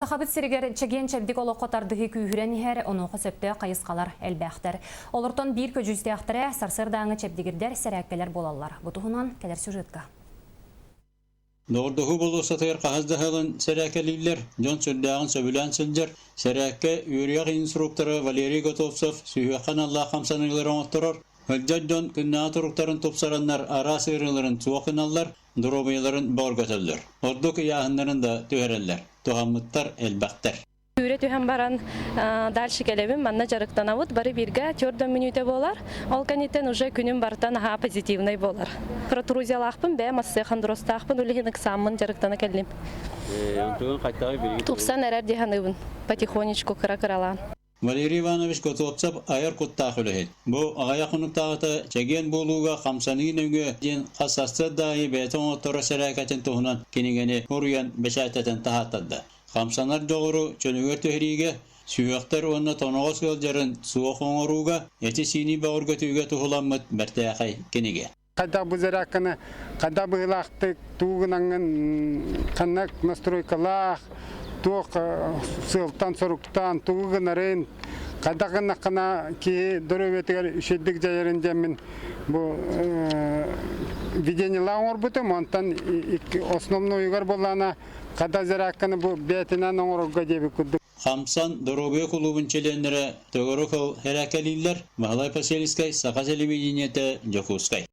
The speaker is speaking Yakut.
Сахабыт сиригэр чэгиэн-чэбдик олоххо тардыһыы күүһүрэн иһэр, онуоха сөптөөх хайысхалар элбэхтэр. Олортон биир көдьүүстээхтэрэ сарсыардааҥы чэбдигирдэр сэрээккэлэр буолаллар. Бу туһунан кэлэр сюжетка. Доҕордоһуу болуоссатыгар хаһыс да сылын сэрээкэлииллэр, дьон сүрдээҕин сөбүлээн сылдьар. Сэрээккэ үөрүйэх инструктора Валерий Готовцев сүһүөххэ аналлаах хамсаныылары оҥотторор. Сылдьар дьон күннээҕи туруктарын тупсараннар араас ыарыыларын суох гыналлар, доруобуйаларын бөҕөргөтөллөр. Ордук ыйааһыннарын да түһэрэллэр. Туһаммыттар элбэхтэр. Сүүрэ түһэн баран дальше кэлэбин, манна дьарыктанабыт, бары бииргэ төрдөн мүнүүтэ буолар. Ол кэнниттэн уже күнүм барыта наһаа позитивнай буолар. Протрузиялаахпын, бэйэм остеохондрозтаахпын, ол иһин ыксааммын дьарыктана кэллим. Тупсан эрэр дии саныыбын, потихонечку кыра-кыралаан. Валерий Иванович Готовцев айар куттаах үлэһит. Бу аҕыйах хонуктааҕыта чэгиэн буолууга хамсаныы нөҥүө диэн хас сарсыарда аайы бэйэтэ оҥотторор сэрээкэтин туһунан кинигэни уруйан бэчээттэтэн таһааттарда. Хамсанар дьоҕуру чөлүгэр түһэриигэ, сүһүөхтэр уонна тоноҕос ыалдьарын суох оҥорууга, эти-сиини бөҕөргөтүүгэ туһуламмыт бэртээхэй кинигэ. Хайдах бу зарядканы хайдах быһыылаахтык туу гынаҥҥын ханнык настройкалаах туох сыалтан-соруктан тугу гынарын хайдах гыннаххына киһи доруобуйатыгар үчүгэйдик дьайарын диэммин бу видениелаах оҥорбутум онтон основнойугар буоллаҕына хайдах зарядканы бу бэйэтинэн оҥорорго диэбит курдук. Хамсан доруобуйа кулуубун чилиэннэрэ төгүрүк сыл эрээкэлииллэр. Баһылай Посельскай, Саха телевидениетэ, Дьокуускай.